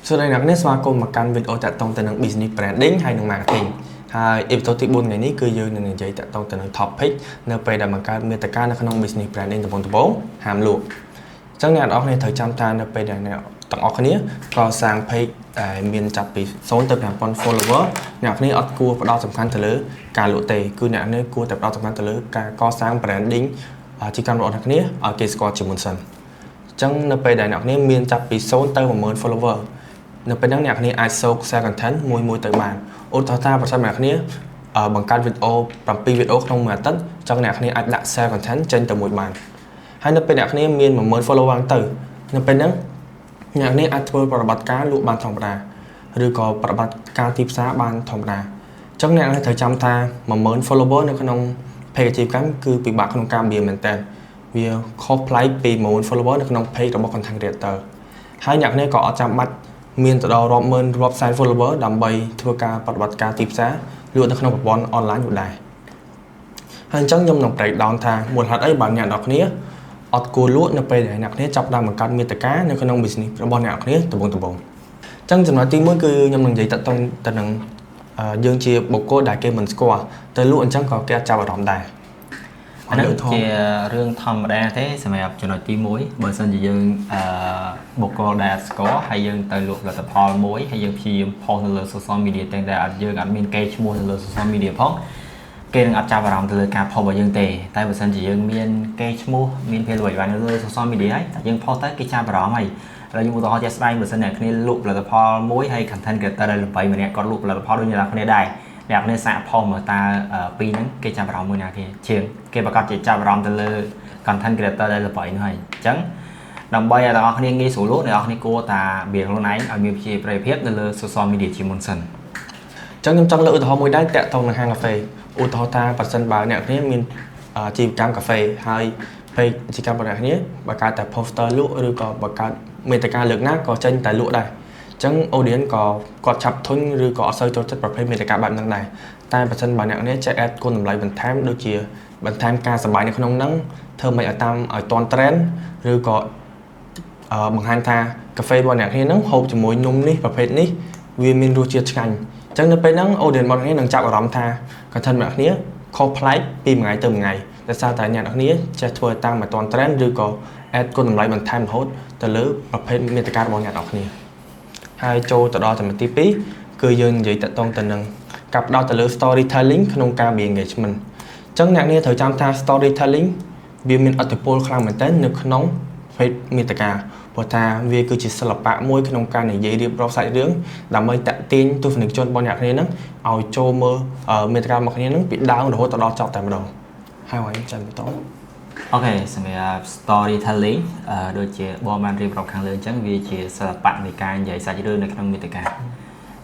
សួស្តីអ្នកនាងស្វាគមន៍មកកាន់វីដេអូតាក់ទងទៅនឹង business branding ហើយនិង marketing ហើយ episode ទី4ថ្ងៃនេះគឺយើងនឹងនិយាយតាក់ទងទៅនឹង topic នៅពេលដែលបង្កើតមាតិកានៅក្នុង business branding ដំបូងៗហាមលក់អញ្ចឹងអ្នកនរគ្នាត្រូវចាំថានៅពេលដែលអ្នកទាំងអស់គ្នាកសាង page ដែលមានចាប់ពី0ទៅ5000 follower អ្នកគ្នាអត់គួរផ្ដោតសំខាន់ទៅលើការលក់ទេគឺអ្នកគ្នាគួរតែផ្ដោតសំខាន់ទៅលើការកសាង branding អាជីវកម្មរបស់អ្នកគ្នាឲ្យគេស្គាល់ជាមុនសិនអញ្ចឹងនៅពេលដែលអ្នកគ្នាមានចាប់ពី0ទៅ10000 follower នៅពេលហ្នឹងអ្នកគ្នាអាចសូក share content មួយមួយទៅបានឧទាហរណ៍ថាប្រសិនបើអ្នកគ្នាបង្កើតវីដេអូ7វីដេអូក្នុងមួយអាទិត្យចង់អ្នកគ្នាអាចដាក់ share content ចេញទៅមួយបានហើយនៅពេលអ្នកគ្នាមាន10000 follower ទៅនៅពេលហ្នឹងអ្នកគ្នាអាចធ្វើប្រតិបត្តិការលក់បានធម្មតាឬក៏ប្រតិបត្តិការទីផ្សារបានធម្មតាអញ្ចឹងអ្នកគ្នាត្រូវចាំថា10000 follower នៅក្នុង page អាជីវកម្មគឺពិបាកក្នុងការបៀមែនតើវាខុសប្លែកពី10000 follower នៅក្នុង page របស់ content creator ហើយអ្នកគ្នាក៏អត់ចាំបាច់មានទៅដល់រាប់ម៉ឺនរាប់សែន follower ដើម្បីធ្វើការប្រតិបត្តិការទីផ្សារលក់នៅក្នុងប្រព័ន្ធអនឡាញនោះដែរហើយអញ្ចឹងខ្ញុំនឹង break down ថាមូលហេតុអីបានអ្នកនរគ្នាអត់គួរលក់នៅពេលដែលអ្នកគ្នាចាប់ផ្ដើមបង្កើតមាតិកានៅក្នុង business របស់អ្នកនរគ្នាដំបូងដំបូងអញ្ចឹងចំណុចទី1គឺខ្ញុំនឹងនិយាយតាក់ទងទៅនឹងយើងជាបុគ្គលដែលគេមិនស្គាល់ទៅលក់អញ្ចឹងក៏គេអត់ចាប់អារម្មណ៍ដែរ អាហ្នឹងជារឿងធម្មតាទេសម្រាប់ចំណុចទី1បើសិនជាយើងអឺបុគ្គលដែលអត់ស្គាល់ហើយយើងទៅលក់ផលិតផលមួយហើយយើងព្យាយាមផុសនៅលើ social media ទាំងដែលអត់យើងអត់មានកេរ្តិ៍ឈ្មោះនៅលើ social media ផងគេនឹងអត់ចាប់អារម្មណ៍ទៅលើការផុសរបស់យើងទេតែបើសិនជាយើងមានកេរ្តិ៍ឈ្មោះមានភាពល្បីល្បាញនៅលើ social media ហើយតែយើងផុសទៅគេចាប់អារម្មណ៍ហើយឥឡូវខ្ញុំឧទាហរណ៍ជាក់ស្ដែងបើសិនអ្នកគ្នាលក់ផលិតផលមួយហើយ content creator ដែលល្បីម្នាក់គាត់លក់ផលិតផលដូចអ្នកគ្នាដែរអ្នកគ្នាសាកផុសមើលតើពីរហ្នឹងគេចាប់អារម្មណ៍មួយណាគេជាងគេប្រកាសជាចាប់អារម្មណ៍ទៅលើ content creator ដែលល្បីនោះហើយអញ្ចឹងដើម្បីឲ្យទាំងអស់គ្នាងាយស្រួលលក់អ្នកនរគ្នាគួរតែបៀខ្លួនឯងឲ្យមានប្រជាប្រិយភាពនៅលើ social media ជាមុនសិន។ អញ្ចឹងខ្ញុំចង់លើកឧទាហរណ៍មួយដែរតាក់ទងនឹងហាងកាហ្វេឧទាហរណ៍ថាប្រសិនបើអ្នកគ្នាមានអាជីវកម្មកាហ្វេហើយពេកអាជីវកម្មរបស់អ្នកគ្នាបង្កើតតែ poster លក់ឬក៏បង្កើតមាតិកាលើកណាក៏ចេញតែលក់ដែរអញ្ចឹង audience ក៏គាត់ឆាប់ធុញឬក៏អត់សូវចូលចិត្តប្រភេទមាតិកាបែបហ្នឹងដែរតែប្រសិនបើអ្នកគ្នាចេះ add គុណតម្លៃបន្ថែមដូចជាបន្ថែមការសប្បាយនៅក្នុងហ្នឹងធ្វើម៉េចឲ្យតាមឲ្យទាន់ trend ឬក៏បង្ហាញថាកាហ្វេរបស់អ្នកគ្នាហ្នឹងហូបជាមួយនំនេះប្រភេទនេះវាមានរសជាតិឆ្ងាញ់អញ្ចឹងនៅពេលហ្នឹង audience របស់អ្នកគ្នានឹងចាប់អារម្មណ៍ថា content របស់អ្នកគ្នាខុសប្លែកពីមួយថ្ងៃទៅមួយថ្ងៃដោយសារតែអ្នកនរគ្នាចេះធ្វើតាមឲ្យទាន់ trend ឬក៏ add គុណតម្លៃបន្ថែមរហូតទៅលើប្រភេទមាតិការបស់អ្នកនរគ្នាហើយចូលទៅដល់ចំណុចទី2គឺយើងនិយាយតាក់ទងទៅនឹងការផ្ដោតទៅលើ storytelling ក្នុងការ build engagement អញ្ចឹងអ្នកនាងត្រូវចាំថា storytelling វាមានឥទ្ធិពលខ្លាំងមែនទែននៅក្នុងប្រភេទមាតិកាព្រោះថាវាគឺជាសិល្បៈមួយក្នុងការនិយាយរៀបរាប់សាច់រឿងដើម្បីតាក់ទាញទស្សនិកជនរបស់អ្នកគ្នាហ្នឹងឲ្យចូលមើលមាតិការបស់គ្នាហ្នឹងពីដើមរហូតដល់ចប់តែម្ដងហើយហើយចាំបន្ត។ OK សម្រាប់ storytelling ដូចជាបងបានរៀបរាប់ខាងលើអញ្ចឹងវាជាសិល្បៈនៃការនិយាយសាច់រឿងនៅក្នុងមាតិកា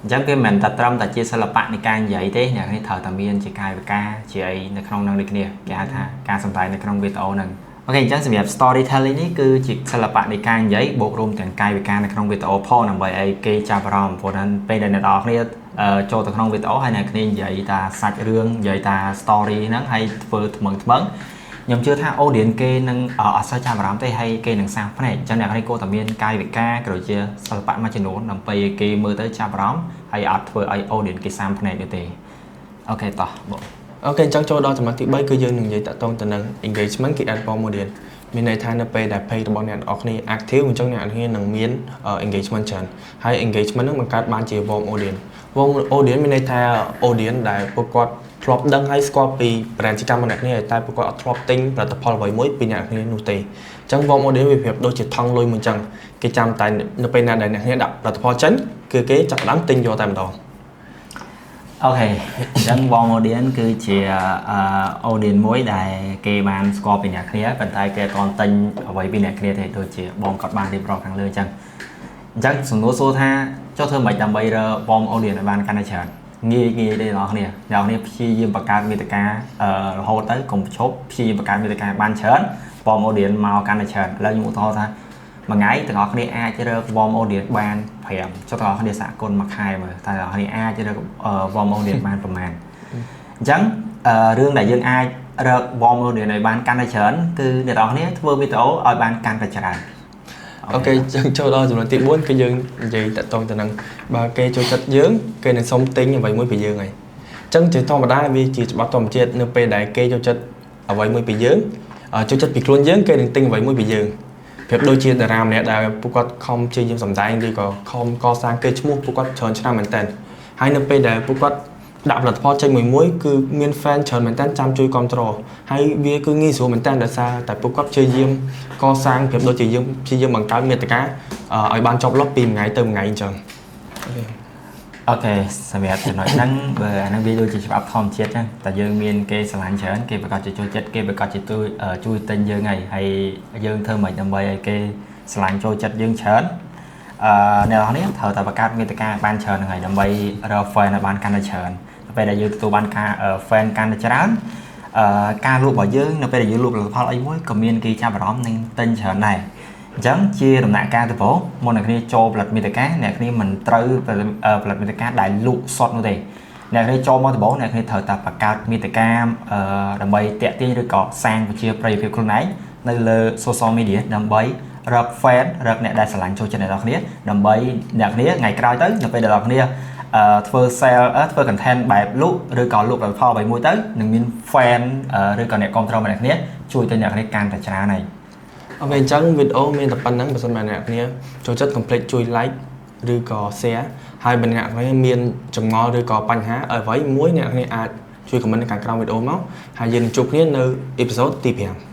អញ្ចឹងវាមិនមែនតែត្រឹមតែជាសិល្បៈនៃការនិយាយទេអ្នកនេះត្រូវតែមានជាកាយវិការជាអីនៅក្នុងនឹងដូចគ្នាគេហៅថាការសម្ដែងនៅក្នុងវីដេអូហ្នឹង OK អញ្ចឹងសម្រាប់ storytelling នេះគឺជាសិល្បៈនៃការនិយាយបូករួមទាំងកាយវិការនៅក្នុងវីដេអូផងដើម្បីឲ្យគេចាប់អារម្មណ៍ព្រោះนั้นពេលដែលអ្នកនរគ្នាចូលទៅក្នុងវីដេអូហើយអ្នកគ្នានិយាយតាសាច់រឿងនិយាយតា story ហ្នឹងហើយធ្វើថ្មឹងថ្មឹងខ្ញុំជឿថា audience គេនឹងអត់សូវចាប់អារម្មណ៍ទេហើយគេនឹងសាំភ្នែកអញ្ចឹងអ្នកនេះគួរតែមានកាយវិការក៏ដូចជាសិល្បៈមួយចំនួនដើម្បីឲ្យគេមើលទៅចាប់អារម្មណ៍ហើយអត់ធ្វើឲ្យ audience គេសាំភ្នែកនោះទេOK តោះបង។ OK អញ្ចឹងចូលដល់ចំណុចទី3គឺយើងនឹងនិយាយតាក់ទងទៅនឹង engagement គេ add warm audience មានន័យថានៅពេលដែល page របស់អ្នកនរគ្នា active អញ្ចឹងអ្នកនរគ្នានឹងមាន engagement ច្រើនហើយ engagement ហ្នឹងបង្កើតបានជា warm audience។ Warm audience មានន័យថា audience ដែលពួកគាត់ធ្លាប់ដឹងហើយស្គាល់ពី brand ជាកម្មរបស់អ្នកគ្នាតែពួកគាត់អត់ធ្លាប់ទិញផលិតផលអ្វីមួយពីអ្នកគ្នានោះទេអញ្ចឹង warm audience វាប្រៀបដូចជាថង់លុយមួយអញ្ចឹងគេចាំតែនៅពេលណាដែលអ្នកគ្នាដាក់ផលិតផលចេញគឺគេចាប់ផ្ដើមទិញយកតែម្ដង។ OK អញ្ចឹង warm audience គឺជា audience មួយដែលគេបានស្គាល់ពីអ្នកគ្នាប៉ុន្តែគេអត់ទាន់ទិញអ្វីពីអ្នកគ្នាទេដូចជាបងគាត់បានរៀបរាប់ខាងលើអញ្ចឹងអញ្ចឹងសំណួរសួរថាចុះធ្វើម៉េចដើម្បីរក warm audience ឲ្យបានកាន់តែច្រើនងាយងាយទេអ្នកនរគ្នាអ្នកនរគ្នាព្យាយាមបង្កើតមាតិការហូតទៅកុំឈប់ព្យាយាមបង្កើតមាតិកាបានច្រើន warm audience មកកាន់តែច្រើនឥឡូវខ្ញុំឧទាហរណ៍ថាមួយថ្ងៃទាំងអស់គ្នាអាចរក warm audience បាន5ចុះទាំងអស់គ្នាសហគមន៍មួយខែមើលតើទាំងអស់គ្នាអាចរក warm audience បានប្រមាណអញ្ចឹងរឿងដែលយើងអាចរក warm audience ឲ្យបានកាន់តែច្រើនគឺអ្នកទាំងអស់គ្នាធ្វើវីដេអូឲ្យបានកាន់តែច្រើន។ Okay ចឹងចូលដល់ចំណុចទី4គឺយើងនិយាយតាក់ទងទៅនឹងបើគេចូលចិត្តយើងគេនឹងសុំទិញអ្វីមួយពីយើងហើយចឹងជាធម្មតាវាជាច្បាប់ធម្មជាតិនៅពេលដែលគេចូលចិត្តអ្វីមួយពីយើងចូលចិត្តពីខ្លួនយើងគេនឹងទិញអ្វីមួយពីយើងប្រៀបដូចជាតារាម្នាក់ដែលពួកគាត់ខំព្យាយាមសម្ដែងឬក៏ខំកសាងកេរ្តិ៍ឈ្មោះពួកគាត់ច្រើនឆ្នាំមែនតើហើយនៅពេលដែលពួកគាត់ដាក់ផលិតផលចេញមួយមួយគឺមាន fan ច្រើនមែនតើចាំជួយគ្រប់គ្រងហើយវាគឺងាយស្រួលមែនតើដោយសារតែពួកគាត់ព្យាយាមកសាងប្រៀបដូចជាយើងព្យាយាមបង្កើតមាតិកាឲ្យបានចប់លប់ពីមួយថ្ងៃទៅមួយថ្ងៃអញ្ចឹង Okay សម្រាប់ចំណុចហ្នឹងបើអាហ្នឹងវាដូចជាច្បាប់ធម្មជាតិចឹងតែយើងមានគេស្រឡាញ់ច្រើនគេប្រកាសជាចូលចិត្តគេប្រកាសជាជួយទិញយើងហើយហើយយើងធ្វើមិនដើម្បីឲ្យគេស្រឡាញ់ចូលចិត្តយើងច្រើនអ្នកនរនេះត្រូវតែបង្កើតមាតិកាបានច្រើនហ្នឹងហើយដើម្បីរក fan ឲ្យបានកាន់តែច្រើនពេលដែលយើងទទួលបានការ fan កាន់តែច្រើនការលក់របស់យើងនៅពេលដែលយើងលក់ផលិតផលអីមួយក៏មានគេចាប់អារម្មណ៍និងទិញច្រើនដែរអញ្ចឹងជាដំណាក់កាលដំបូងមុននឹងគ្នាចូលផលិតមាតិកាអ្នកគ្នាមិនត្រូវផលិតមាតិកាដែលលក់សុទ្ធនោះទេអ្នកគ្នាចូលមកដំបូងអ្នកគ្នាត្រូវតែបង្កើតមាតិកាដើម្បីតាក់ទាញឬក៏សាងប្រជាប្រិយភាពខ្លួនឯងនៅលើ social media ដើម្បីរក fan រកអ្នកដែលស្រឡាញ់ចូលចិត្តអ្នកនរគ្នាដើម្បីអ្នកគ្នាថ្ងៃក្រោយទៅនៅពេលដែលអ្នកគ្នាធ្វើ sale ធ្វើ content បែបលក់ឬក៏លក់ផលិតផលអ្វីមួយទៅនឹងមាន fan ឬក៏អ្នកគាំទ្រអ្នកគ្នាជួយទៅអ្នកគ្នាកាន់តែច្រើនហើយ Okay អញ្ចឹងវីដេអូមានតែប៉ុណ្្នឹងបើសិនបើអ្នកគ្នាចូលចិត្តកុំភ្លេចជួយ like ឬក៏ share ហើយបើអ្នកគ្នាមានចម្ងល់ឬក៏បញ្ហាអ្វីមួយអ្នកគ្នាអាចជួយ comment នៅខាងក្រោមវីដេអូមកហើយយើងនឹងជួបគ្នានៅ episode ទី5